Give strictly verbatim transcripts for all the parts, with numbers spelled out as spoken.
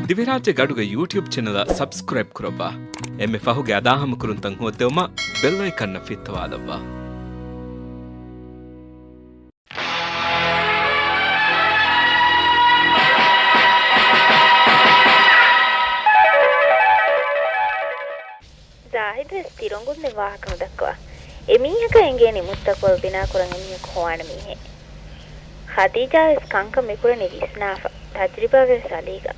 ދިވެހިރާއްޖޭގެ އަޑުގެ ޔޫޓިއުބް ޗެނަލަށް ސަބްސްކްރައިބް ކުރައްވާ. އެންމެ ފަހުގެ އަދާހަމަކުރުންތައް ހޯއްދެވުމަށް ބެލް އައިކަންއަށް ފިއްތަވާލައްވާ. ޒާހިދު ވެސް ތިރޮނގުން ދެން ވާހަކަ ނުދައްކަވާ. އެ މީހަކަށް އެނގޭނީ މުސްތަޤުބަލް ބިނާކުރަން އެމީހަކު ހޮވާނެ މީހެއް. ޚަދީޖާ ވެސް ކަންކަން މިކުރަނީ ވިސްނާފަ، ތަޖްރިބާގެ ވެސް އަލީގަ.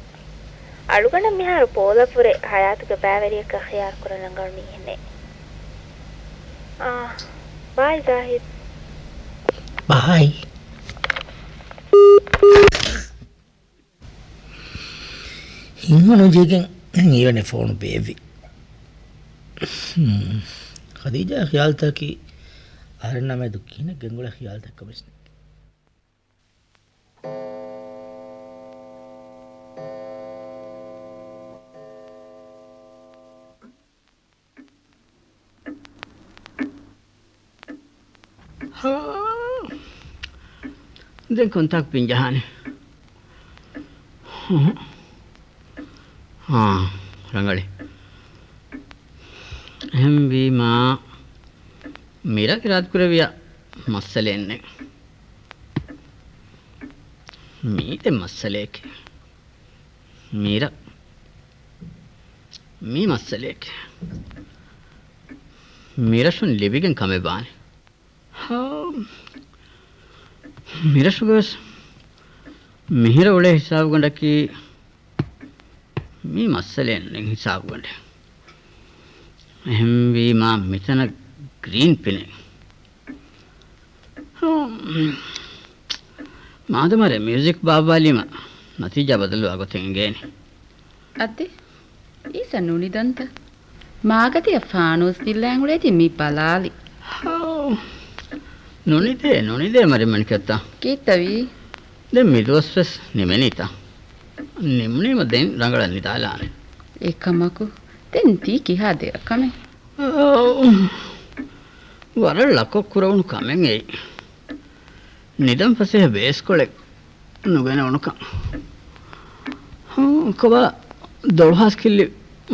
އަޅުގަނޑަށް މިހާރު ޕޯލަށްވުރެ ޙަޔާތުގެ ބައިވެރިޔަކަށް ޚިޔާރު ކުރަން ރަނގަޅު މީހެއް ނެތް. އާ، ބާއި ޒާހިދް. ބާއި. ހިތްހަމަނުޖެހިގެން އިރަނެ ފޯނު ބޭއްވި. ހުން. ޚަދީޖާ ޚިޔާލުތަކަކީ އަހަރެންނާ މެދު ކިހިނެއް ގެންގުޅޭ ޚިޔާލުތަކެއް ކަމެއް ނެތް. ހާ. ދެން ކޮންތާކު ބިން ޖަހާނެ؟ ހާ، ރަނގަޅި. އެހެންވީމާ، މިރަށް އިރާދަކުރެއްވިޔާ މައްސަލައެއް ނެތް. މީ ދެ މައްސަލައެކޭ. މިރަށް. މީ މައްސަލައެކޭ. މިރަށުން ލިބިގެން ކަމެއް ވާނެ. ހާ. މިރަށުގަވެސް މިހިރަ އުޅޭ ހިސާބުގަނޑަކީ މީ މައްސަލައެއް ނެތް ހިސާބުގަނޑެއް. އެހެންވީމާ މިތަނަށް ގްރީން ޕިނެއް. ހުން. މާދަމާރެ މިއުޒިކް ބާއްވާލީމަ ނަތީޖާ ބަދަލުވާ ގޮތެއް އެނގޭނެ. އަދި އީސަ ނުނިދަންތަ؟ މާގަދަޔަށް ފާނޫސް ދިއްލައިން އުޅޭތީ މި ބަލާލި. ހައު. ނުނިދޭ، ނުނިދޭ މަރިމަނިކަތާ. ކީއްތަވީ؟ ދެން މިދުވަސްވެސް ނިމެނީތަ؟ ނިމުނީމަ ދެން ރަނގަޅަށް ނިދާލާނެ. އެކަމަކު، ދެން ތީ ކިހާ ދެރަ ކަމެއް؟ އައު. ވަރަށް ޅަކޮށް ކުރެވުނު ކަމެއް އެއީ. ނިދަން ފަސޭހަ ބޭސްކޮޅެއް ނުގެނެވުނުކަން. ހޫ، ކޮބާ ދޮޅުހާސް ކިއްލި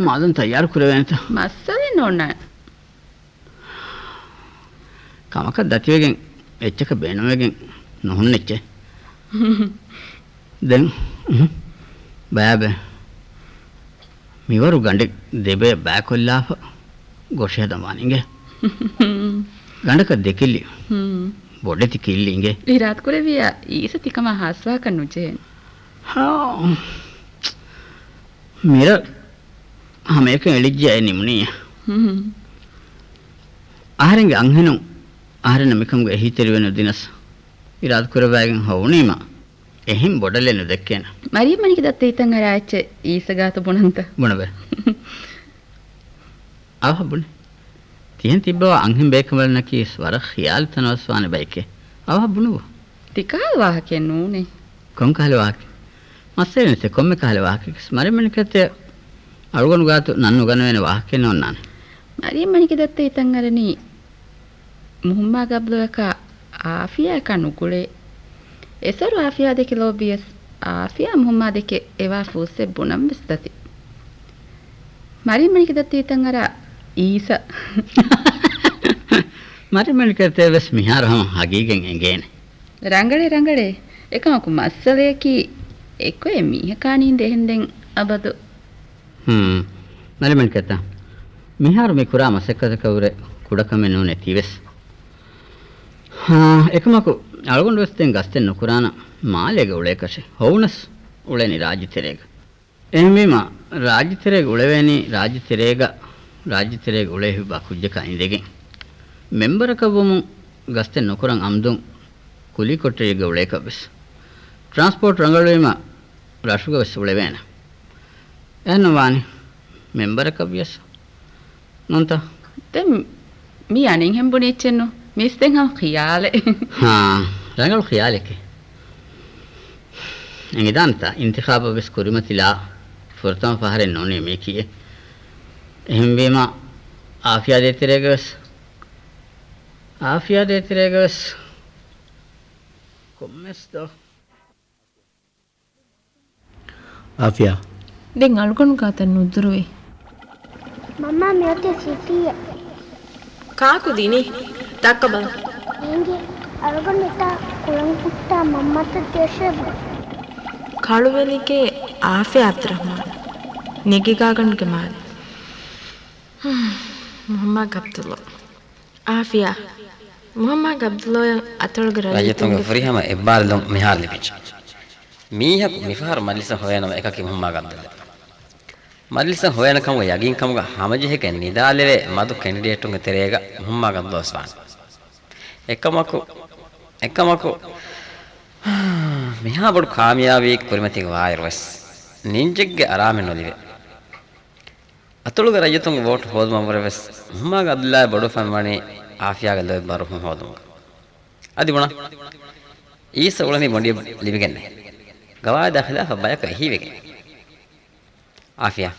މާދަން ތައްޔާރު ކުރެވޭނެތަ؟ މައްސަލައެއް ނޯންނާނެ. ކަމަކަށް ދަތިވެގެން އެއްޗަކަށް ބޭނުންވެގެން ނުހުންނެއްޗޭ. ދެން، އުހު، ބަޔާބެ. މިވަރު ގަނޑެއް ދެބަޔަށް ބައިކޮށްލާފަ ގޮށި ހަދަން ވާނެ އިނގޭ. ގަނޑަކަށް ދެކިލި. ހުން. ބޮޑެތި ކިއްލި އިނގޭ. އިރާދަކުރެއްވިއްޔާ އީސަ ތިކަމާ ހާސްވާކަށް ނުޖެހޭނެ. ހާ. މިރަށް ހަމައެކަނި އެޅިއްޖެ އެ ނިމުނީ. ހުން. އަހަރެންގެ އަންހެނުން އަހަރެންނަށް މިކަމުގެ އެހީތެރިވެ ނުދިނަސް، އިރާދަކުރައްވައިގެން ހޮވުނީމަ އެހެން ބޮޑަލެއް ނުދެއްކޭނަ. މަރިޔަމް މަނިކު ދައްތަ ހިތަށް އަރާ އެއްޗެއް އީސަ ގާތު ބުނަންތަ؟ ބުނެބަ. އަވަހަށް ބުނެ. ތިހެން ތިއްބަވާ އަންހެން ބޭކަނބަލަންނަކީ ވަރަށް ޚިޔާލު ތަނަވަސްވާނެ ބައެކޭ. އަވަހަށް ބުނުވަ. ތިކަހަލަ ވާހަކައެއް ނޫނޭ. ކޮންކަހަލަ ވާހަކަ؟ މައްސަލައެއް ނެތޭ، ކޮންމެ ކަހަލަ ވާހަކައެއް. މަރިޔަމް މަނިކު ދައްތަ އަޅުގަނޑު ގާތު ނަން ނުގަނެވޭނެ ވާހަކައެއް ނޯންނާނެ. މަރިޔަމް މަނިކު ދައްތަ ހިތަށް އަރަނީ މުހުއްމާ ގަބްލުވަކާ އާފިޔާއަކާ ނުގުޅޭ. އެސޮރު އާފިޔާ ދެކެ ލޯބިޔަސް، އާފިޔާ މުހުއްމާ ދެކެ އެވާ ފޫއްސެއް ބުނަން ވެސް ދަތި. މަރިޔަމް މަނިކު ދައްތަ ހިތަށް އަރާ އީސަ. މަރިޔަމް މަނިކު ދައްތަ ވެސް މިހާރު ހަމަ ހަގީގަތް އެނގޭނެ. ރަނގަޅޭ، ރަނގަޅޭ. އެކަމަކު މައްސަލަޔަކީ އެކޮއެއް މީހަކާ ނީނދެ އެހެން ދެން އަބަދު. ހުން. މަރިޔަމް މަނިކު ދައްތަ. މިހާރު މި ކުރާ މަސައްކަތަކަށްވުރެ ކުޑަކަމެއް ނޫނޭ ތީވެސް. ހާ، އެކަމަކު އަޅުގަނޑު ވެސް ދެން ގަސްތެއް ނުކުރާނަން މާލޭގަ އުޅޭކަށެއް. ހޮވުނަސް އުޅެނީ ރާއްޖެތެރޭގަ. އެހެންވީމަ، ރާއްޖެތެރޭގަ އުޅެވޭނީ، ރާއްޖެތެރޭގަ، ރާއްޖެތެރޭގަ އުޅޭ ހިތްވާ ކުއްޖަކާ އިނދެގެން. މެމްބަރަކަށްވުމުން ގަސްތެއް ނުކުރަން އަމްދުން ކުލީ ކޮޓަރީގަ އުޅޭކަށްވެސް. ޓްރާންސްޕޯޓް ރަނގަޅުވީމަ، ރަށުގަވެސް އުޅެވޭނެ. އެހެންނު ވާނެ. މެމްބަރަކަށްވިޔަސް. ނޫންތަ؟ ދެން މީ އަނެއްހެން ބުނި އެއްޗެއްނު. މީސް ދެން ހަމަ ޚިޔާލެއް. ހާ، ރަނގަޅު ޚިޔާލެކޭ. އެނގިދާނެތާ، އިންތިޚާބަށް ވެސް ކުރިމަތިލާ ފުރަތަމަ ފަހަރެއް ނޫނީ މީކީއެއް. އެހެންވީމާ، އާފިޔާ ދޭތެރޭގަ ވެސް، އާފިޔާ ދޭތެރޭގަ ވެސް ކޮންމެސް ދޯ؟ އާފިޔާ، ދެން އަޅުގަނޑު ގާތަށް ނުދުރުވި. މަންމާ މިއޮތީ ސިޓީއަށް. ކާކު ދިނީ؟ ދައްކަބަލަ. އޭނގެ އަޅުގަނޑު އެތާ ކުޅަން ހުއްޓާ މަންމަތަށް ދޭށޭ ބުނެ. ކަޅުވެލިގޭ އާފިޔާ އަބްދުރަހްމާން. ނެގި ގާގަނޑުގެ މާލެ. މުހައްމާގެ އަބްދުﷲ. އާފިޔާ. މުހައްމާގެ އަބްދުﷲއަށް އަތޮޅުގެ ރައްޔިތުންގެ ރައްޔިތުންގެ ފުރިހަމަ އެއްބާރުލުން މިހާރު ލިބިއްޖެ. މީހަކު މިފަހަރު މަޖިލިސަށް ހޮވޭނަމަ އެކަކީ މުހައްމާގެ އަބްދުﷲ. މަޖިލިސަށް ހޮވޭނެ ކަމުގެ ޔަގީންކަމުގަ ހަމަޖެހިގެން ނިދާލެވޭ މަދު ކެންޑިޑޭޓުންގެ ތެރޭގަ މުހައްމާގެ އަބްދުﷲ ވެސް ވާނެ. އެކަމަކު، އެކަމަކު، މިހާ ބޮޑު ކާމިޔާބީ ކުރިމަތީގަ ވާއިރު ވެސް ނިންޖެއްގެ އަރާމެއް ނުލިބޭ. އަތޮޅުގެ ރައްޔިތުންގެ ވޯޓު ހޯދުމަށްވުރެ ވެސް މުހައްމާގެ އަބްދުﷲ ބޮޑު ފަންވަނީ އާފިޔާގެ ލޯތްބާރު ހޯދުމުގަ. އަދި ބުނާ، އީސަ އުޅެނީ ބޮނޑިއެއް ލިބިގެންނޭ. ގަވާއިދާ ޚިލާފަށް ބަޔަކަށް އެހީވެގެން. އާފިޔާ.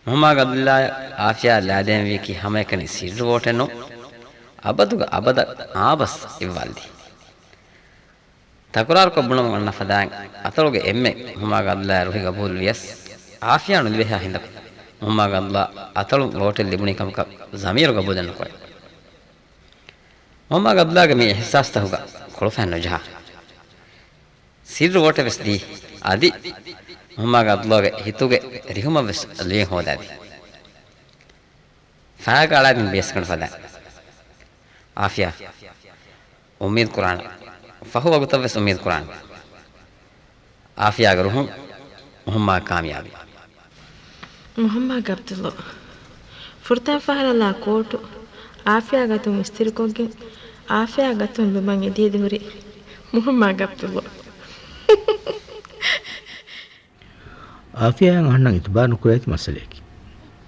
މުހައްމާގެ އަބްދުﷲ އާފިޔާ ލާދޭންވީކީ ހަމައެކަނި ސިއްރު ވޯޓެއް ނޫން. އަބަދުގެ އަބަދަށް އާބަސް އިއްވާލްދީ. ތަކުރާރުކޮށް ބުނަމުން އަންނަ ފަދައިން އަތޮޅުގެ އެންމެ މުހައްމާގެ އަބްދުﷲ ރުހި ގަބޫލުވިޔަސް، އާފިޔާ ނުލިބޭހާ ހިނދަކު މުހައްމާގެ އަބްދުﷲ އަތޮޅުން ވޯޓެއް ލިބުނީ ކަމަކަށް ޒަމީރު ގަބޫލެއް ނުކުރޭ. މުހައްމާގެ އަބްދުﷲގެ މި އިޙްސާސްތަކުގަ ކޮޅުފައިން ނުޖަހާ. ސިއްރު ވޯޓެއް ވެސް ދީ. އަދި މުހައްމާގެ އަބްދުﷲގެ ހިތުގެ ރިހުމަށް ވެސް ލުޔެއް ހޯދާދީ. ފައިގަ އަޅާދިން ބޭސްގަނޑު ފަދަ. އާފިޔާ. އުއްމީދު ކުރާނަން. ފަހު ވަގުތަށް ވެސް އުއްމީދު ކުރާނަން. އާފިޔާގެ ރުހުން މުހައްމާ ކާމިޔާބީ. މުހައްމާގެ އަބްދުﷲ. ފުރަތަމަ ފަހަރަށް ލާ ކޯޓު އާފިޔާގެ އަތުން އިސްތިރިކޮށްގެން، އާފިޔާގެ އަތުން ލުމަށް އެދި އެދި ހުރި މުހައްމާގެ އަބްދުﷲ. އާފިޔާއަށް އަހަންނަށް އިތުބާރު ނުކުރެވޭތީ މައްސަލަޔަކީ.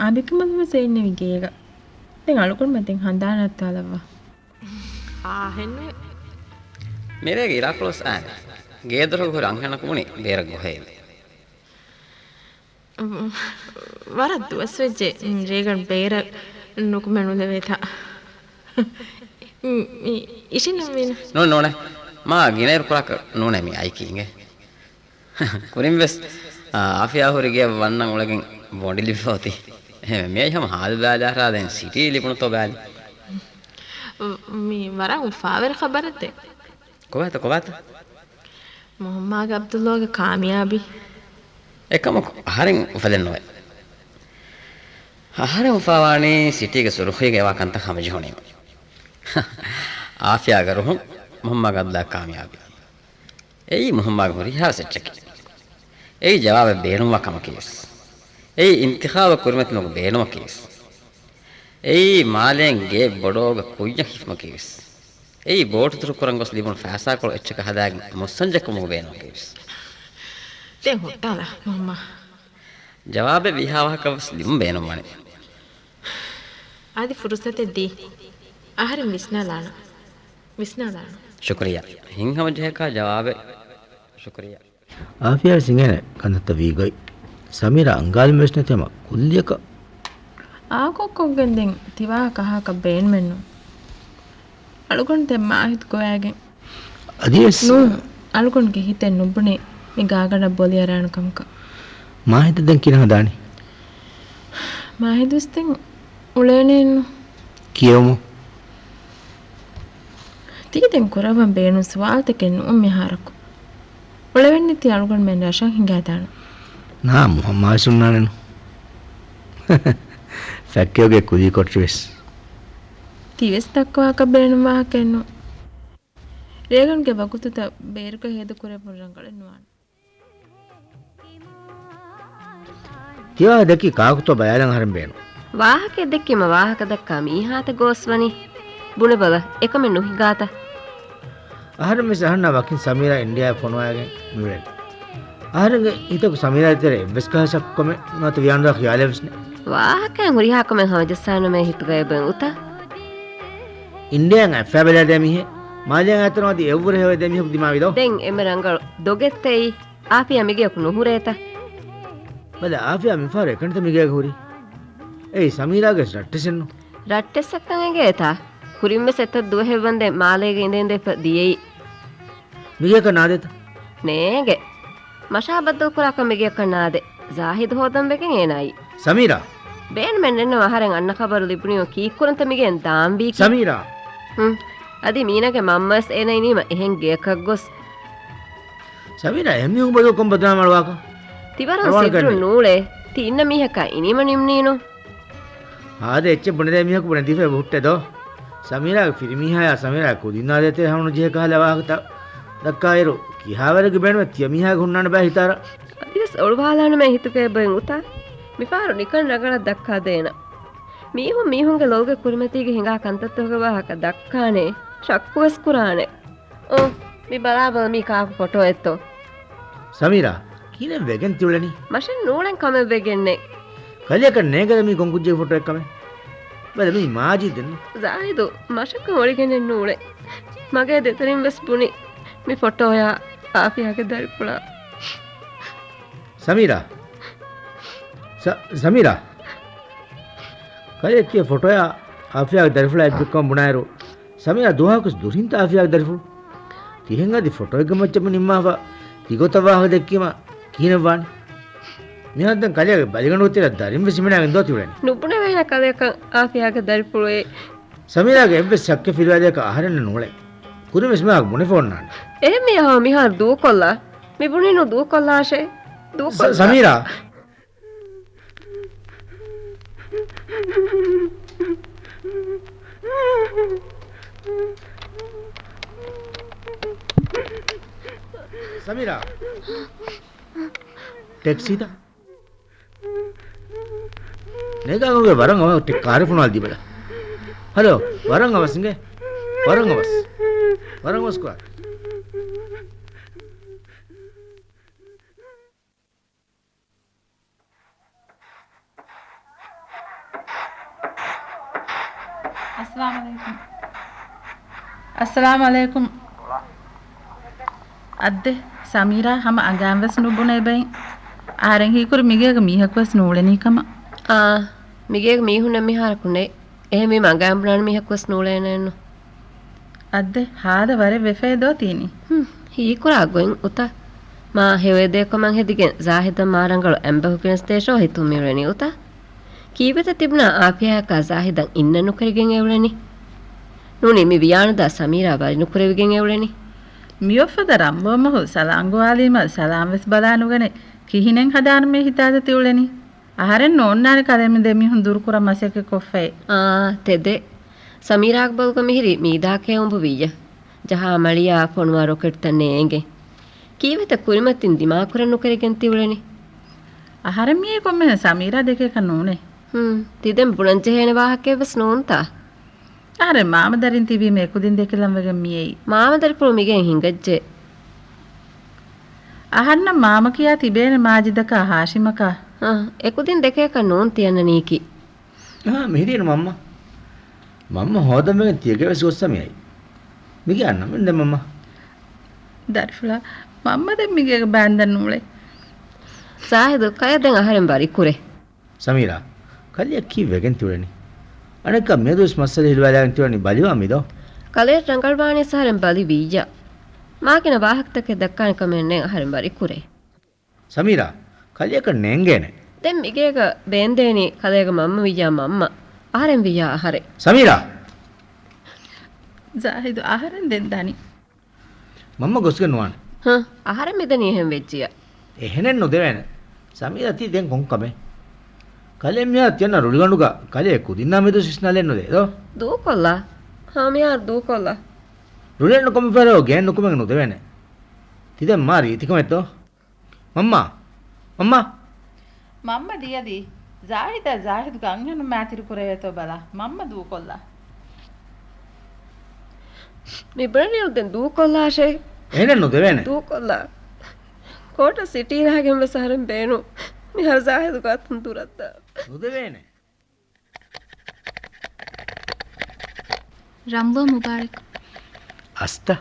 އަނބިކަމަލު ވެސް އެ އިންނެވި ގޭގަ. ދެން އަޅުގަނޑުމެން ދެން ހަނދާނަށް އައްތާލައްވާ. އާހެންނުވޭ. މިރޭގެ އިރާކޮޅަސް އާން. ގޭދޮރުގަ ހުރި އަންހެނަކު ބުނި ބޭރަށް ގޮހޭ. ވަރަށް ދުވަސްވެއްޖެ ރޭގަނޑު ބޭރަށް ނުކުމެ ނުލެވޭތާ. މި އިށިންނަމީނަ. ނޫން ނޫނޭ. މާ ގިނައިރު ކުރާކަށް ނޫނޭ މި އައިކީ އިނގޭ. ކުރިން ވެސް، އާ، އާފިޔާ ހުރި ގެއަށް ވަންނަން އުޅެގެން ބޮނޑި ލިބިފަ އޮތީ. އެހެންވެ، މިއައި ހަމަ ހާލު ބަލާލާ ދެން ސިޓީ ލިބުނުތޯ ބަލާލި. މި ވަރަށް އުފާވެރި ޚަބަރެއް ދޭ. ކޮބާތަ، ކޮބާތަ؟ މުހައްމާގެ އަބްދުﷲގެ ކާމިޔާބީ. އެކަމަކު އަހަރެން އުފެދެން ނުވޭ. އަހަރެން އުފާވާނީ ސިޓީގެ ސުރުޚީގަ އެވާ ކަންތައް ހަމަޖެހުނީމަ. އާފިޔާގެ ރުހުން މުހައްމާގެ އަބްދުﷲ ކާމިޔާބީ. އެއީ މުހައްމާގެ ހުރިހާ ސެއްޗަކީ. އެއީ ޖަވާބެއް ބޭނުންވާ ކަމަކީވެސް. އެއީ އިންތިޚާބަށް ކުރިމަތިލުމުގެ ބޭނުމަކީވެސް. އެއީ މާލޭން ގެއެއް ބޮޑޯގަ ކުއްޔަށް ހިފުމަކީވެސް. އެއީ ބޯޓު ދުރުކުރަން ގޮސް ލިބުނު ފައިސާކޮޅު އެއްޗަކަށް ހަދާގެން މުއްސަންޖެއްކުމުގެ ބޭނުމަކީވެސް. ދެން ހުއްޓާލާ މުހައްމާ. ޖަވާބެއް ވީހާވާހަކަ ވެސް ލިބުން ބޭނުންވަނީ. އަދި ފުރުސަތެއް ދީ. އަހަރެން ވިސްނާލާނަން. ވިސްނާލާނަން. ޝުކުރިއްޔާ. ހިތްހަމަޖެހޭކާ ޖަވާބެއް. ޝުކުރިއްޔާ. އާފިޔާ ވެސް އިނގޭނެ ކަންތައްތައް ވީގޮތް. ސަމީރާ އަންގާލުމެއް ވެސް ނެތި ހަމަ ކުއްލިއަކަށް. އާކޮށްކޮށްގެން ދެން ތިވާހަކަ އަހާކަށް ބޭނުމެއްނު. އަޅުގަނޑު ދެން މާހިދު ގޮވައިގެން. އަދިވެސް ނޫން، އަޅުގަނޑުގެ ހިތެއް ނުބުނޭ މި ގާގަނޑަށް ބޮލި އަރާނެ ކަމަކަށް. މާހިދަށް ދެން ކިހިނެއް ހަދާނީ؟ މާހިދުވެސް ދެން އުޅޭނެއެއްނު. ކިޔެވުމު. ތީ ދެން ކުރައްވަން ބޭނުން ސުވާލުތަކެއް ނޫން މިހާރަކު. އުޅެވެންނެތީ އަޅުގަނޑުމެން ރަށަށް ހިނގާދާނަން. ނާ، މުހައްމާ ވެސް އޮންނާނެނު. ފެއްކެވުގެ ކުލީ ކޮޓަރިވެސް. ތިވެސް ދައްކަވާކަށް ބޭނުން ވާހަކައެއްނު. ރޭގަނޑުގެ ވަގުތުތައް ބޭރުގަ ހޭދަކުރެއްވުން ރަނގަޅެއް ނުވާނެ. ތިވާހަ ދެއްކީ ކާކުތޯ ބަލާލަން އަހަރެން ބޭނުން. ވާހަކައެއް ދެއްކީމަ ވާހަކަ ދައްކާ މީހާތަ ގޯސްވަނީ؟ ބުނެބަލަ، އެކަމެއް ނުހިނގާތަ؟ އަހަރެން ވެސް އަހަންނާ ވަކިން ސަމީރާ އިންޑިޔާއަށް ފޮނުވައިގެން މިއުޅެނީ. އަހަރެންގެ ހިތަކު ސަމީރާގެ ތެރޭ އެއްވެސް ކަހަލަ ޝައްކުކަމެއް ނުވަތަ ވިޔާނުދާ ޚިޔާލެއް ވެސް ނެތް. ވާހަކައިން ހުރިހާ ކަމެއް ހަމަޖައްސާނަމޭ ހިތުގައި އެބައިން އުތާ. އިންޑިޔާއަށް އަތްފައިބަލާދޭ މީހެއް، މާލޭއަށް އަތުން އަދި އެއްވުރެ ހެވައިދޭ މީހަކު ދިމާވިދޯ. ދެން އެންމެ ރަނގަޅު ދޮގެއްތަ އެއީ؟ އާފިޔާ މިގެޔަކު ނުހުރޭތަ؟ ބަލަ، އާފިޔާ މިފަހަރު އެކަނިތަ މިގޭގަ ހުރީ؟ އެއީ ސަމީރާގެ ރައްޓެއްސެއްނު. ރައްޓެއްސަށްކަން އެނގޭތާ؟ ކުރިންވެސް އެތައް ދުވަހެއްވަންދެން މާލޭގަ އިނދެ އިނދެފަ ދިޔައީ. މިގެޔަކަށް ނާދޭތަ؟ ނޭނގެ. މަށާ ބައްދަލުކުރާކަށް މިގެޔަކަށް ނާދޭ. ޒާހިދު ހޯދަން ވެގެން އޭނާއީ. ސަމީރާ! ބޭނުމެއް ނެތްނަމަ އަހަރެން އަންނަ ޚަބަރު ލިބުނީ ކީއްކުރަންތަ މިގެއިން ދާންވީކީ؟ ސަމީރާ! ހުން. އަދި މީނަގެ މަންމަވެސް އޭނަ އިނީމަ އެހެން ގެއަކަށް ގޮސް. ސަމީރާ، އެހެން މީހުން ބަދަލުކޮށް ބަދުނާމަ އަޅުވާކަށް. ތިވަރަށް ސިއްރު ނޫޅޭ. ތި އިންނަ މީހަކާ އިނީމަ ނިމުނީނު. ހާދަ އެއްޗެއް ބުނެދޭ މީހަކު ބުނެދީފައި ހުއްޓެދޯ. ސަމީރާގެ ފިރިމީހާޔާ ސަމީރާގެ ކުދިންނާ ދޭތެރޭ ހަމަނުޖެހޭ ކަހަލަ ވާހަކަތައް ދައްކާއިރު، ކިހާވަރެއްގެ ބޭނުމެއް ތިޔަ މީހާގެ ހުންނާނެ ބައި ހިތާރަ. އަދިވެސް އޮޅުވާލާނަމޭ ހިތުގައި ބޮއިން އުތާ. މިފަހަރު ނިކަން ރަނގަޅަށް ދައްކާދޭނަ. މީހުން މީހުންގެ ލޮލުގެ ކުރިމަތީގަ ހިނގާ ކަންތައްތަކުގެ ވާހަކަ ދައްކާނެ، ޝައްކުވެސް ކުރާނެ. އޯ، މި ބަލާބަލަ މީ ކާކު ފޮޓޯއެއްތޯ؟ ސަމީރާ، ކިހިނެއް ވެގެން ތިއުޅެނީ؟ މަށެއް ނޫޅެން ކަމެއް ވެގެންނެއް. ކަލެއަކަށް ނޭނގޭ މީ ކޮން ކުއްޖެއްގެ ފޮޓޯއެއްކަމެއް. ބަލަ މީ މާޖިދެއްނު. ޒާހިދު، މަށަކަށް އޮޅިގެނެއް ނޫޅެ. މަގޭ ދެތެރިން ވެސް ބުނި މި ފޮޓޯޔާ އާފިޔާގެ ދަރިފުޅާ. ސަމީރާ. ސަ-، ސަމީރާ. ކަލެއަކީ ފޮޓޯޔާ އާފިޔާގެ ދަރިފުޅާ އެއްބިއްކަމަށް ބުނާއިރު، ސަމީރާ ދުވަހަކުވެސް ދުރިންތަ އާފިޔާގެ ދަރިފުޅު؟ ތިހެން އަދި ފޮޓޯއެއްގެ މައްޗަށް ނިންމާފަ ތިގޮތަށް ވާހަކަ ދެއްކީމަ ކިހިނެއްވާނެ؟ މިހާރު ދެން ކަލެއަށް ބަލިގަނޑުގެ ތެރެއަށް ދަރިން ވެސް ހިމެނާގެން ދޯ ތިއުޅެނީ؟ ނުބުނެވޭނެ ކަލެއަކަށް އާފިޔާގެ ދަރިފުޅުއޭ. ސަމީރާގެ އެއްވެސް ޝައްކެއް ފިލުވާލިއަކަށް އަހަރެންނަށް ނޫޅޭ. ކުރިން ވެސް މިހާރު ބުނެފަ އޮންނާނެ. އެހެން މީހާ މިހާރު ދޫކޮށްލާ. މި ބުނީނު ދޫކޮށްލާށޭ. ދޫކޮށްލާ. ސަ-، ސަމީރާ. ސަމީރާ. ޓެކްސީތަ؟ ނޭގާގޮންގެ ވަރަށް އަވަސް ޓެ-، ކާރެއް ފޮނުވާލަދީބަލަ. ހަލޯ، ވަރަށް އަވަސް އިނގޭ. ވަރަށް އަވަސް. ވަރަށް އަވަސް ކާރެއް. އައްސަލާމު ޢަލައިކުމް. އައްސަލާމު ޢަލައިކުމް. އައްދެ، ސަމީރާ ހަމަ އަނގައިން ވެސް ނުބުނޭ ބައިން. އަހަރެން ހީކުރި މިގޭގަ މީހަކު ވެސް ނޫޅެނީ ކަމަށް. އާ، މިގޭގަ މީހުންނެއް މިހާރަކު ނެތް. އެހެންވީމަ އަނގައިން ބުނާނެ މީހަކު ވެސް ނޫޅޭނެއެއްނު. އައްދެ، ހާދަ ވަރެއް ވެފައޭ ދޯ ތީނީ. ހުން، ހީކުރާ ގޮތް އުތާ. މާ ހެޔޮއެދޭ ކަމަށް ހެދިގެން ޒާހިދަށް މާ ރަނގަޅު އެނބަހު ގެނެސްދޭށޯ ހިތުން މިއުޅެނީ އުތާ. ކީއްވެތަ ތިބުނާ އާފިޔާއަކާ ޒާހިދަށް އިންނަނުކެރިގެން އެއުޅެނީ؟ ނޫނީ މި ވިޔާނުދާ ސަމީރާ ވަރިނުކުރެވިގެން އެއުޅެނީ. މިއޮއްފަދަ ރަނބޯ މަހު ސަލާން ގޮވާލީމަ ސަލާން ވެސް ބަލާނުގަނެ ކިހިނެއް ހަދާނަމޭ ހިތާދަ ތިއުޅެނީ. އަހަރެން ނޯންނާނެ ކަލޭމެ ދެމީހުން ދުރުކުރަން މަސައްކަތް ކޮށްފައި. އާ، ތެދެއް. ސަމީރާގެ ބަލުގަ މިހިރީ މީދާކޭ އުނބުވިއްޔަ. ޖަހާ މަޅިޔާ ފޮނުވާ ރޮކެޓްތައް ނޭނގެ. ކީއްވެތަ ކުރިމަތިން ދިމާކުރަން ނުކެރިގެން ތިއުޅެނީ؟ އަހަރެން މިއީ ކޮންމެހެން ސަމީރާ ދެކޭކަށް ނޫނޭ. ހުން، ތިދެން ބުނަންޖެހޭނެ ވާހަކައެއްވެސް ނޫންތާ؟ އަހަރެން މާމަދަރިން ތިބީމަ އެކުދިން ދެކިލަން ވެގެން މިއައީ. މާމަދަރިފުޅު މިގެއިން ހިނގައްޖެ. އަހަންނަށް މާމަ ކިޔާ ތިބޭނެ މާޖިދަކާ ހާޝިމަކާ. އަ، އެކުދިން ދެކޭކަށް ނޫން ތިއަންނަނީކީ. އާ، މިހިރީނު މަންމަ. މަންމަ ހޯދަން ވެގެން ތިޔަގެ ވެސް ގޮއްސަ މިއައީ. މިގެ އަންނަމެން ދެ މަންމަ. ދަރިފުޅާ، މަންމަ ދެން މިގޭގަ ބާންދަން ނޫޅޭ. ޒާހިދު، ކަލޭ ދެން އަހަރެން ވަރިކުރޭ. ސަމީރާ، ކަލެއަށް ކީއްވެގެން ތިއުޅެނީ؟ އަނެއްކާ މިއަދުވެސް މައްސަލަ ހިލުވާލާގެން ތިއުޅެނީ ބަލިވާ މިދޯ. ކަލެއަށް ރަނގަޅުވާނީސް އަހަރެން ބަލި ވިއްޔާ. މާގިނަ ވާހަކަތަކެއް ދައްކާނެ ކަމެއް ނެތް އަހަރެން ވަރިކުރޭ. ސަމީރާ، ކަލެއަކަށް ނޭނގޭނެ. ދެން މިގޭގަ ބޭންދޭނީ ކަލޭގެ މަންމަ ވިއްޔާ މަންމަ. އަހަރެން ވިއްޔާ އަހަރެން. ސަމީރާ! ޒާހިދު އަހަރެން ދެން ދަނީ. މަންމަ ގޮސްގެން ނުވާނެ. ހަ، އަހަރެން މިދަނީ އެހެން ވެއްޖިއްޔާ. އެހެނެއް ނުދެވޭނެ. ސަމީރާ ތީ ދެން ކޮން ކަމެއް؟ ކަލޭ މިހާރު ތިއަންނަ ރުޅިގަނޑުގަ ކަލޭ ކުދިންނާ މެދު ސިސްނަލެއް ނުދޭ ދޯ؟ ދޫކޮށްލާ. ހަ، މިހާރު ދޫކޮށްލާ. ރުޅިގަނޑު ކޮންމެ ފަހަރަކު ގެއިން ނުކުމެގެން ނުދެވޭނެ. ތި ދެން މާ ރީތިކަމެއް ދޯ؟ މަންމާ! މަންމާ! މަންމަ ދިޔަދީ. ޒާހިދާ ޒާހިދުގެ އަންހެނުން މާތިރި ކުރެވޭތޯ ބަލާ. މަންމަ ދޫކޮށްލާ. މި ބުނެލިއިރު ދެން ދޫކޮށްލާށޭ. އެހެނެއް ނުދެވޭނެ. ދޫކޮށްލާ. ކޯޓަށް ސިޓީ ރާގެން ވެސް އަހަރެން ބޭނުން. މިހާރު ޒާހިދުގެ އަތުން ދުރަށްދާ. ނުދެވޭނެ. ރަމްޟާން މުބާރަކް. އަސްތަ؟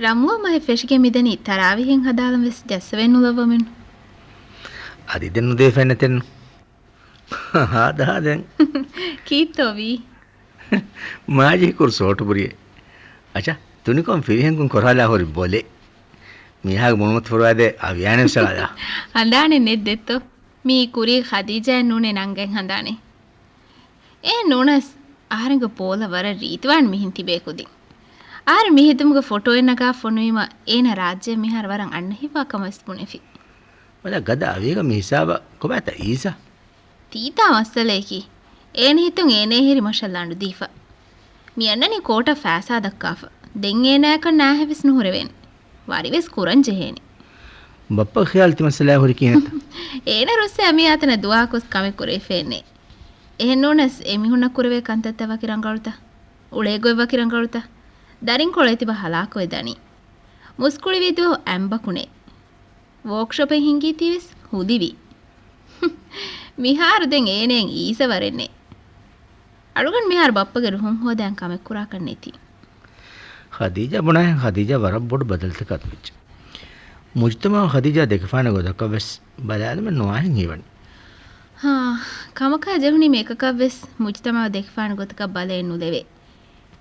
ރަމްޟާން މަހެއް ފެށިގެން މިދަނީ ތަރާވީހެއް ހަދާލަން ވެސް ޖައްސަވެ ނުލައްވަމެން. އަދި ދެން ނުދޭ ފެންނަތެއްނު. ހާދަ ހާދައިން. ކީއްތޯ ވީ؟ މާޖިހިކުރު ސޯޓު ބުރިއެއް. އަޗާ، ތުނިކޮން ފިރިހެންކުން ކޮރާލާ ހުރި ބޮލެއް. މީހާގެ ބުނުމަތި ފުރުވާދޭ އަވިޔާނެ ސަލާލާ. ހަނދާނެއް ނެތް ދެއްތޯ؟ މީ ކުރީ ޚަދީޖާއެއް ނޫނޭ ނަންގަތް ހަނދާނެއް. އެހެން ނޫނަސް އަހަރެންގެ ޕޯލަށް ވަރަށް ރީތިވާން މިހެން ތިބޭ ކުދިން. އަހަރެން މި ހިދުމުގެ ފޮޓޯއެއް ނަގާ ފޮނުވީމަ އޭނަ ރާއްޖެ މިހާރު ވަރަށް އަންނަ ހިތްވާ ކަމަށް ވެސް ބުނެފި. ބަލަ ގަދަ އަވީގަ މި ހިސާބަށް ކޮބާތަ އީސާ؟ ތީތާ މައްސަލަޔަކީ، އޭނަ ހިތުން އޭނަ ހިރި މަށަށް ލަނޑު ދީފަ. މި އަންނަނީ ކޯޓަށް ފައިސާ ދައްކާފަ. ދެން އޭނަޔަކަށް ނާހެއް ވެސް ނުހުރެވޭނެ. ވަރިވެސް ކުރަން ޖެހޭނެ. ބައްޕަގެ ޚިޔާލު ތިމަން ސަލާ ހުރި ކިހިނެއްތަ؟ އޭނަ ރުއްސެ އަމިއްޔާތަނަށް ދުޢާކޮސް ކަމެއް ކުރެވިފައެއްނެ. އެހެންނޫނަސް އެމީހުންނަށް ކުރެވޭ ކަންތައްތައް ވަކި ރަނގަޅުތަ؟ އުޅޭ ގޮތް ވަކި ރަނގަޅުތަ؟ ދަރިންކޮޅޭ ތިބަ ހަލާކުވެ ދަނީ. މުސްކުޅިވި ދުވަހު އަނބަކުނޭ. ވޯކްޝޮޕެއް ހިންގީތީވެސް ހުލިވި. މިހާރު ދެން އޭނައަށް އީސަ ވަރެއްނެ. އަޅުގަނޑު މިހާރު ބައްޕަގެ ރުހުން ހޯދައިން ކަމެއް ކުރާކަށް ނެތި. ޚަދީޖާ ބުނާހެން ޚަދީޖާ ވަރަށް ބޮޑު ބަދަލުތަކާ ދެވިއްޖެ. މުޖްތަމަޢު ޚަދީޖާ ދެކެފާނެ ގޮތަކަށް ވެސް ބަލާލުމެއް ނުވާހެން ހީވަނީ. ހާ، ކަމަކާ ޖެހުނީމަ އެކަކަށް ވެސް މުޖްތަމަޢު ދެކެފާނެ ގޮތަކަށް ބަލައެއް ނުލެވޭ.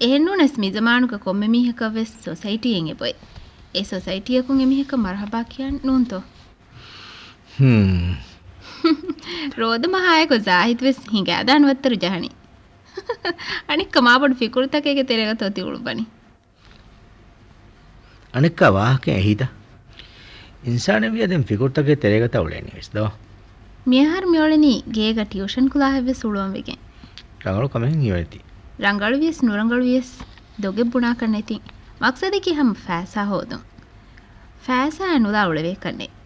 އެހެންނޫނަސް މިޒަމާނުގެ ކޮންމެ މީހަކަށް ވެސް ސޮސައިޓީއެއް އެބޮތް. އެ ސޮސައިޓީއަކުން އެމީހަކަށް މަރުޙަބާ ކިޔަން ނޫންތޯ؟ ހުން. ރޯދަމަހާއެކު ޒާހިދު ވެސް ހިނގާދާނެ ވައްތަރު ޖަހަނީ. އަނެއްކާ މާބޮޑު ފިކުރުތަކެއްގެ ތެރޭގަތޯ ތި އުޅުއްވަނީ. އަނެއްކާ ވާހަކައެއް އެހީތަ؟ އިންސާނެއް ވިޔަ ދެން ފިކުރުތަކެއް ތެރޭގަތަށް އުޅޭނީ ވެސް ދޯ؟ މިއަހަރު މިއުޅެނީ ގޭގަ ޓިއުޝަން ކުލާހެއް ވެސް އުޅުވަން ވެގެން. ރަނގަޅު ކަމެއް ހީވަނީތީ. ރަނގަޅު ވިޔަސް ނުރަނގަޅު ވިޔަސް ދޮގެއް ބުނާކަށް ނެތި. މަޤްޞަދަކީ ހަމަ ފައިސާ ހޯދުން. ފައިސާއާ ނުލާ އުޅެވޭކަށް ނެތް.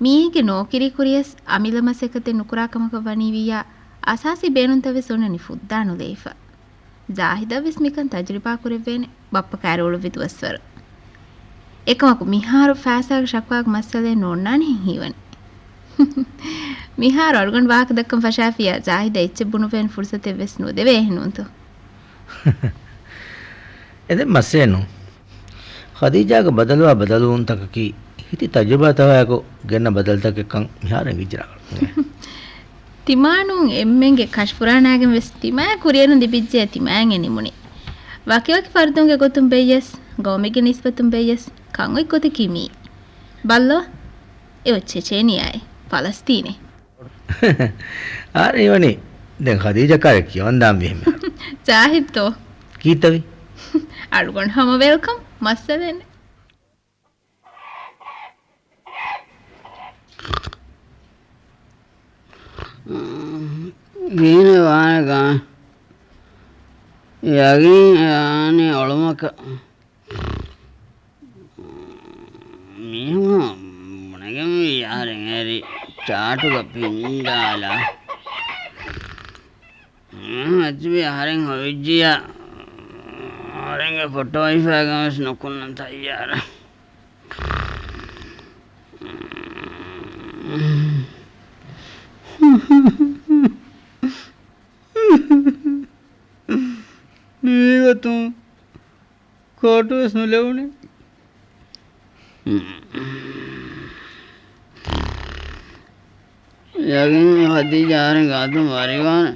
މީހެއްގެ ނޯކިރީ ކުރިޔަސް އަމިއްލަ މަސައްކަތެއް ނުކުރާ ކަމަކަށް ވަނީ ވިއްޔާ، އަސާސީ ބޭނުންތައް ވެސް އޮންނަނީ ފުއްދާ ނުލައިފަ. ޒާހިދަށް ވެސް މިކަން ތަޖުރިބާ ކުރެއްވޭނެ، ބައްޕަ ކައިރި އުޅުއްވި ދުވަސްވަރު. އެކަމަކު މިހާރު ފައިސާގެ ޝަކުވާގެ މައްސަލައެއް ނޯންނާނެހެން ހީވަނީ. މިހާރު އަޅުގަނޑު ވާހަކަ ދައްކަން ފަށާފިއްޔާ، ޒާހިދަށް އެއްޗެއް ބުނުއްވޭނެ ފުރުސަތެއް ވެސް ނުދެވޭ އެހެން ނޫންތޯ؟ އެ ދެން މައްސަލައެއް ނޫން. ޚަދީޖާގެ ބަދަލުވާ ބަދަލުވުންތަކަކީ ހިތި ތަޖުރިބާތަކާއެކު ގެންނަ ބަދަލުތަކެއްކަން މިހާރު އެނގިއްޖެ ރަނގަޅު. ތިމާނޫން އެންމެންގެ ކަށިފުރާނާގެން ވެސް ތިމާޔަށް ކުރިއެރުން ލިބިއްޖެ ތިމާޔަށް އެ ނިމުނީ. ވަކިވަކި ފަރުދުންގެ ގޮތުން ބެއްޔަސް، ގައުމެއްގެ ނިސްބަތުން ބެއްޔަސް، ކަން އޮތް ގޮތަކީ މީ. ބައްލަވާ، އެ އޮތް ޗެޗޭނިއާއެއް، ފަލަސްތީނެއް. އާރެ ހީވަނީ، ދެން ޚަދީޖާ ކާރެއް ކިޔަވަން ދާންވީ ހެންމެ. ޒާހިދުތޯ؟ ކީއްތަވީ؟ އަޅުގަނޑު ހަމަ ވެލްކަމް، މައްސަލައެއް ނެތް. ގިނަ ވާނެ ގާ. ޔަގީން އެ އާނެ އޮޅުމަކަށް. މީހުން ބުނެގެންވީ އަހަރެން އެރި ޗާޓުގަ ފިންޑާލާ. މީހުން އެތިބީ އަހަރެން ހޮވިއްޖިއްޔާ، އަހަރެންގެ ފޮޓޯ ހިފާގެން ވެސް ނުކުންނަން ތައްޔާރަށް. މީގޮތުން ކޯޓުވެސް ނުލެވުނީ. ޔަގީން ޚަދީޖާ އަހަރެން ގާތުން ވަރިވާނެ.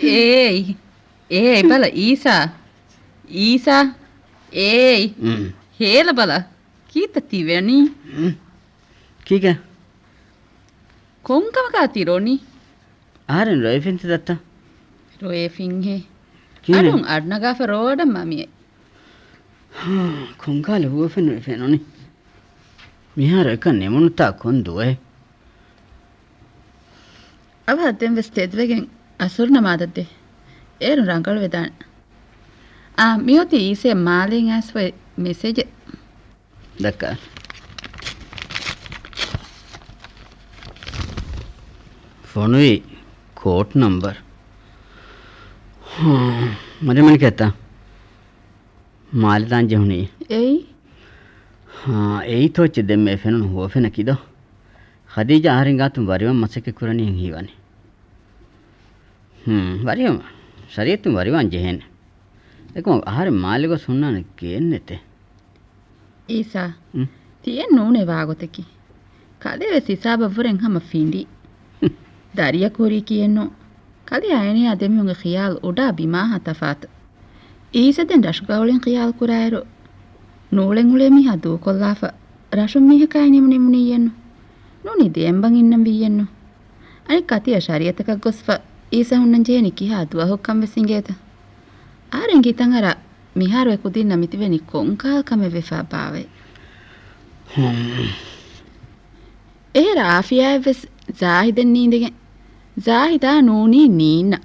އޭއް، އޭއް ބަލަ އީސާ. އީސާ، އޭއް. ހޭލަ ބަލަ. ކީއްތަ ތިވެނީ؟ ކީކޭ؟ ކޮންކަމަކާ ތި ރޮނީ؟ އަހަރެން ރޮއެފިންތަ ދައްތަ؟ ރޮއެފިންހޭ. ކިހިނެއް؟ އަޑުން އަޑުނަގާފަ ރޯޑަށް މަމިއެއް. ހާ، ކޮންކާލަ ހުވަފެން ރޮއެފޭ ނޫނީ؟ މިހާރު އެކަން ނިމުނުތާ ކޮން ދުވަހެއް؟ އަވަހަށް ދެން ވެސް ތެދުވެގެން އަސުރު ނަމާދަށް ދޭ. އޭރުން ރަނގަޅުވެދާނެ. އާ، މިއޮތީ އީސައަށް މާލެއިން އައިސްފައި މެސެޖެއް. ދައްކާ. ފޮނުވި ކޯޓް ނަމްބަރު. ހާ، މަޖެމަނިކެތަ؟ މާލެ ދާން ޖެހުނީ. އެއީ؟ ހާ، އެއީތޯ އެއްޗެއް ދެންމެ އެ ފެނުނު ހުވަފެނަކީ ދޯ؟ ޚަދީޖާ އަހަރެން ގާތުން ވަރިވަން މަސައްކަތް ކުރަނީހެން ހީވާނެ. ހުން، ވަރިވަން. ޝަރީއަތުން ވަރިވާން ޖެހޭނެ. އެކަމަކު އަހަރެން މާލެ ގޮސް ހުންނާނެ ގެއެއް ނެތޭ. އީސާ، ހުން؟ ތިއެއް ނޫނޭ ވާގޮތަކީ. ކަލޭ ވެސް ހިސާބަށްވުރެން ހަމަ ފިނޑި. ހުން. ދަރިއަކު ހުރީ ކިއެއްނު. ކަލެއާ އޭނަޔާ ދެމީހުންގެ ޚިޔާލު އުޑާ ބިމާހާ ތަފާތު. އީސަ ދެން ރަށުގަ އުޅެން ޚިޔާލު ކުރާއިރު، ނޫޅެން އުޅޭ މީހާ ދޫކޮށްލާފަ، ރަށުން މީހަކާއި ނިމުނީމުނިއްޔެއްނު. ނޫނީ ދެއަނބަން އިންނަން ވިއްޔެއްނު. އަނެއްކާ ތިޔަ ޝަރީއަތަކަށް ގޮސްފަ އީސަ ހުންނަން ޖެހެނީ ކިހާ ދުވަހަކަށްކަން ވެސް އިނގޭތަ؟ އަހަރެން ގިތަން އަރާ މިހާރު އެ ކުދިންނަށް މިތިބެނީ ކޮންކަހަލަ ކަމެއް ވެފާ ބާވައޭ؟ ހުން. އެހެރަ އާފިޔާއަށްވެސް ޒާހިދެއް ނީނދެގެން، ޒާހިދާ ނޫނީ ނީންނަ.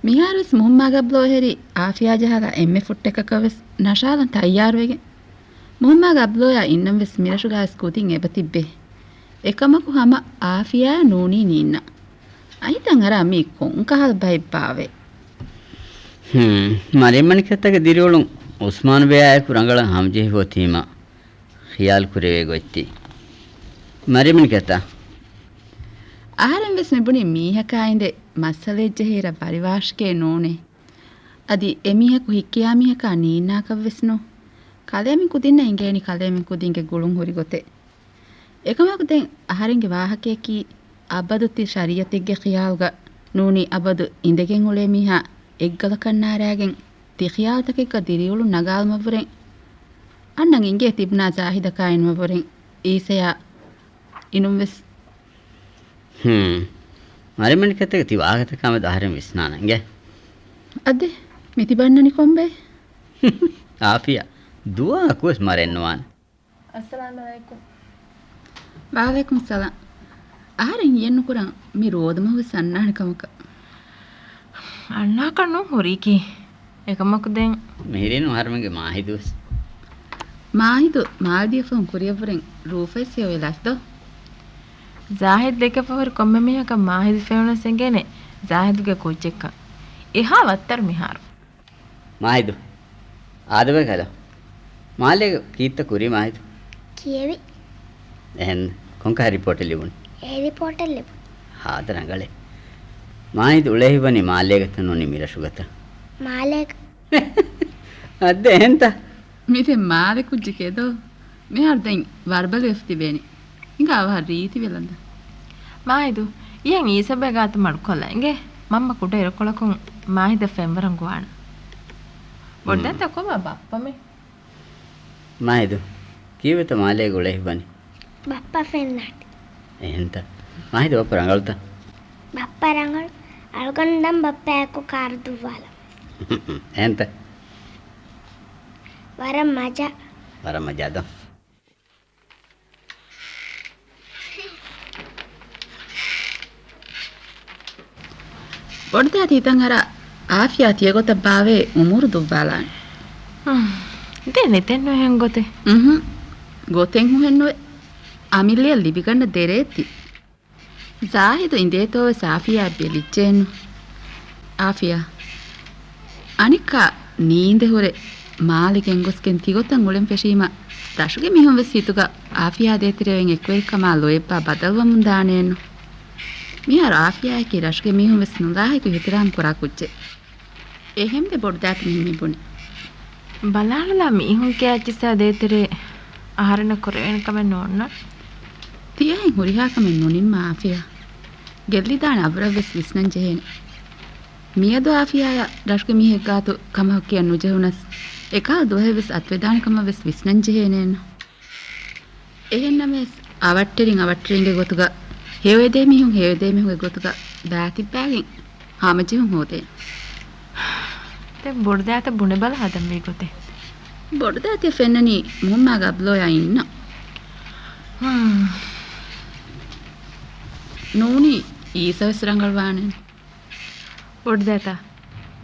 މިހާރުވެސް މުހުއްމާގަ ބްލޯ ހެރީ އާފިޔާ ޖަހާލާ އެންމެ ފުއްޓެއްކަކަށްވެސް ނަށާލަން ތައްޔާރުވެގެން. މުހުއްމާގަ ބްލޯޔާ އިންނަން ވެސް މިރަށުގަވެސް ކުދިން އެބަ ތިއްބޭ. އެކަމަކު ހަމަ އާފިޔާ ނޫނީ ނީންނަ. އަހިތަން އަރާ މީ ކޮންކަހަލަ ބައެއްބާވައޭ؟ ހުން. މަރިމަނިކަތަގެ ދިރިއުޅުން އުސްމާނުބެއާއެކު ރަނގަޅަށް ހަމަޖެހިފަ އޮތީމަ ޚިޔާލު ކުރެވޭ ގޮތްތީ. މަރިމަނިކަތަ؟ އަހަރެން ވެސް މިބުނީ މީހަކާ އިނދެ މައްސަލައެއް ޖެހޭއިރަށް ވަރިވާށިކޭ ނޫނޭ. އަދި އެމީހަކު ހިއްކިޔާ މީހަކާ ނީންނާކަށް ވެސް ނޫން. ކަލޭމެން ކުދިންނަށް އިނގޭނީ ކަލޭމެން ކުދިންގެ ގުޅުން ހުރި ގޮތެއް. އެކަމަކު ދެން އަހަރެންގެ ވާހަކަޔަކީ އަބަދު ތި ޝަރީއަތެއްގެ ޚިޔާލުގަ ނޫނީ އަބަދު އިނދެގެން އުޅޭ މީހާ އެއްގަލަކަށް ނާރާގެން ތި ޚިޔާލުތަކެއްގަ ދިރިއުޅުން ނަގާލުމަށްވުރެން. އަންނަން އިނގޭ ތިބުނާ ޒާހިދަކާ އިނުމަށްވުރެން އީސަޔާ އިނުން ވެސް. ހުން. މަރިމަނިކަތަކަށް ތި ވާހަކަތަކާމެދު އަހަރެން ވިސްނާނަން އިނގޭ. އަދި މި ތިބަންނަނީ ކޮންބޭ؟ އާފިޔާ. ދުވަހަކުވެސް މަރެއްނުވާނެ. އައްސަލާމް އަލައިކުމް. ވަޢަލައިކުމް ސަލާމް. އަހަރެން ހިޔެއްނުކުރަން މި ރޯދަމަހުވެސް އަންނާނެ ކަމަކަށް. އަންނާކަށް ނޫން ހުރީކީ. އެކަމަކު ދެން. މިހިރީނު އަހަރެމެންގެ މާހިދުވެސް. މާހިދު މާލެ ދިޔަފަހުން ކުރިއަށްވުރެން ރޫފައިސް ހެޔޮވެލާފި ދޯ؟ ޒާހިދު ދެކެފަ ހުރި ކޮންމެ މީހަކަށް މާހިދު ފެނުނަސް އެނގޭނެ ޒާހިދުގެ ކުއްޖެއްކަން. އެހާ ވައްތަރު މިހާރު. މާހިދު. އާދަވެ ކަލޯ. މާލޭގަ ކީއްތަ ކުރީ މާހިދު؟ ކިޔެވި. އެހެން ކޮންކަހަ ރިޕޯޓެއް ލިބުނީ؟ އެ ރިޕޯޓެއް ލިބުނީ. ހާދަ ރަނގަޅޭ. މާހިދު އުޅޭ ހިތްވަނީ މާލޭގަތަ ނޫނީ މިރަށުގަތަ؟ މާލޭގަ. އައްދެ އެހެންތަ؟ މި ދެން މާލެ ކުއްޖެކޭ ދޯ؟ މިހާރު ދެން ވަރުބަލިވެފަ ތިބޭނީ. ހިނގާ އަވަހަށް ރީތި ވެލަންދަ. މާހިދު، އިޔަން އީސަބެ ގާތު މަޑުކޮށްލަ އިނގޭ. މަންމަ ކުޑަ އިރުކޮޅަކުން މާހިދަށް ފެންވަރަން ގޮވާނަ. ބޮޑުދައްތަ ކޮބާ ބައްޕަމެ؟ މާހިދު، ކީއްވެތަ މާލޭގަ އުޅޭ ހިތްވަނީ؟ ބައްޕަ ފެންނާތި. އެހެންތަ؟ މާހިދު ބައްޕަ ރަނގަޅުތަ؟ ބައްޕަ ރަނގަޅު. އަޅުގަނޑު ދަން ބައްޕައާއެކު ކާރު ދުއްވާލަން. އެހެންތަ؟ ވަރަށް މަޖާ. ވަރަށް މަޖާ ދޯ. ބޮޑުދައިތަ ހިތަށް އަރާ އާފިޔާ ތިޔަގޮތަށް ބާވޭ އުމުރު ދުއްވާލާނެ. ހުން. ދެން ނެތެއްނު އެހެން ގޮތެއް. އުހު. ގޮތެއް ހުހެއްނުވޭ. އަމިއްލަޔަށް ލިބިގަންނަ ދެރައެއް ތި. ޒާހިދު އިނދޭތޯވެސް އާފިޔާއަށް ބެލިއްޖެއެއްނު. އާފިޔާ. އަނެއްކާ ނީނދެ ހުރެ މާލެ ގެންގޮސްގެން ތިގޮތަށް އުޅެން ފެށީމަ، ރަށުގެ މީހުން ވެސް ހިތުގަ އާފިޔާ ދޭތެރެވެން އެކުވެރިކަމާ ލޯތްބާ ބަދަލުވަމުން ދާނެއެއްނު. މިހާރު އާފިޔާއަކީ ރަށުގެ މީހުން ވެސް ނުލާހިކު އިޙްތިރާމް ކުރާ ކުއްޖެއް. އެހެންވެ ބޮޑުދައިތަ މިހެން މި ބުނި. ބަލާލާ މީހުން ކިޔާ އެއްޗިއްސާ ދޭތެރޭ އަހަރެންނަށް ކުރެވޭނެ ކަމެއް ނޯންނާނެ. ތިޔަހެން ހުރިހާ ކަމެއް ނުނިންމާ އާފިޔާ. ގެއްލިދާނެ އަބުރަށްވެސް ވިސްނަން ޖެހޭނެ. މިއަދު އާފިޔާއަށް ރަށުގެ މީހެއް ގާތު ކަމަކު ކިޔަން ނުޖެހުނަސް، އެކަހަލަ ދުވަހެއްވެސް އަތުވެދާނެ ކަމަށްވެސް ވިސްނަން ޖެހޭނެއެއްނު. އެހެންނަމަވެސް، އަވަށްޓެރިން އަވަށްޓެރިންގެ ގޮތުގަ، ހެޔޮއެދޭ މީހުން ހެޔޮއެދޭ މީހުންގެ ގޮތުގަ ބައިތިއްބައިގެން ހަމަޖެހުން ހޯދޭނެ. ދެން ބޮޑުދައިތަ ބުނެބަލަ ހަދަންވީ ގޮތެއް. ބޮޑުދައިތަ ފެންނަނީ މުހުއްމާގަ ބްލޯޔާ އިންނަ. ހުން. ނޫނީ އީސަވެސް ރަނގަޅުވާނެ. ބޮޑުދައިތަ.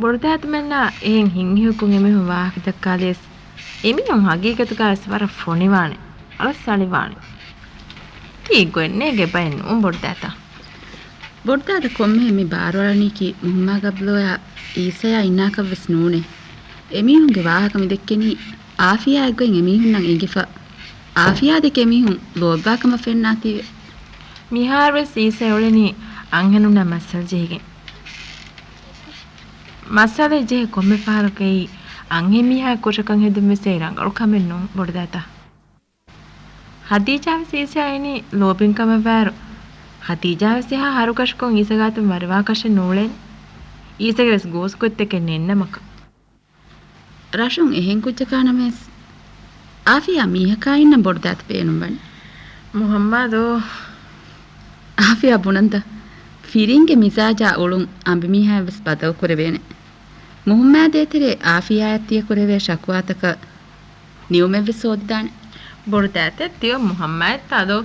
ބޮޑުދައިތަމެންނާ އެހެން ހިތްހިޔަކުން އެމީހުން ވާހަކަ ދައްކާލިޔަސް، އެމީހުން ހަގީގަތުގަވެސް ވަރަށް ފޮނިވާނެ، އަޅަސް އަޅިވާނެ. ތީ ގޮތްނޭގެ ބައެއް ނޫން ބޮޑުދައިތަ. ބޮޑުދައިތަ ކޮންމެހެން މި ބާރުއަޅަނީކީ މުހުއްމާގަ ބްލޯޔާ އީސަޔާ އިންނާކަށްވެސް ނޫނޭ. އެމީހުންގެ ވާހަކަ މި ދެއްކެނީ އާފިޔާއެއްގޮތް އެމީހުންނަށް އެނގިފަ، އާފިޔާ ދެކެ އެމީހުން ލޯބިވާ ކަމަށް ފެންނާތީވެ. މިހާރުވެސް އީސަ އުޅެނީ އަންހެނުންނާ މައްސަލަ ޖެހިގެން. މައްސަލައެއް ޖެހޭ ކޮންމެ ފަހަރަކައި އަންހެން މީހާ ކުށަކަން ހެދުން ވެސް އެއީ ރަނގަޅު ކަމެއް ނޫން ބޮޑުދައިތަ. ހަދީޖާ ވެސް އީސަޔާ އިނީ ލޯބިން ކަމަށްވާއިރު، ހަދީޖާ ވެސް އެހާ ހަރުކަށިކޮށް އީސަ ގާތުން ވަރިވާކަށެއް ނޫޅޭނެ. އީސަގެ ވެސް ގޯސްގޮތްތަކެއް ނެތްނަމަކަށް. ރަށުން އެހެން ކުއްޖަކާ ނަމަވެސް، އާފިޔާ މީހަކާ އިންނަން ބޮޑުދައިތަ ބޭނުންވަނީ. މުހައްމާދޯ؟ އާފިޔާ ބުނަންތަ؟ ފިރިންގެ މިޒާޖާ އުޅުން އަނބިމީހާއަށްވެސް ބަދަލުކުރެވޭނެ. މުހައްމާދޭތެރޭ އާފިޔާއަށް ތިޔަ ކުރެވޭ ޝަކުވާތަކަށް ނިއުމެއްވެސް ހޯދިދާނެ. ބޮޑުދައިތަ ތިޔަ މުހައްމާދަށްތާދޯ؟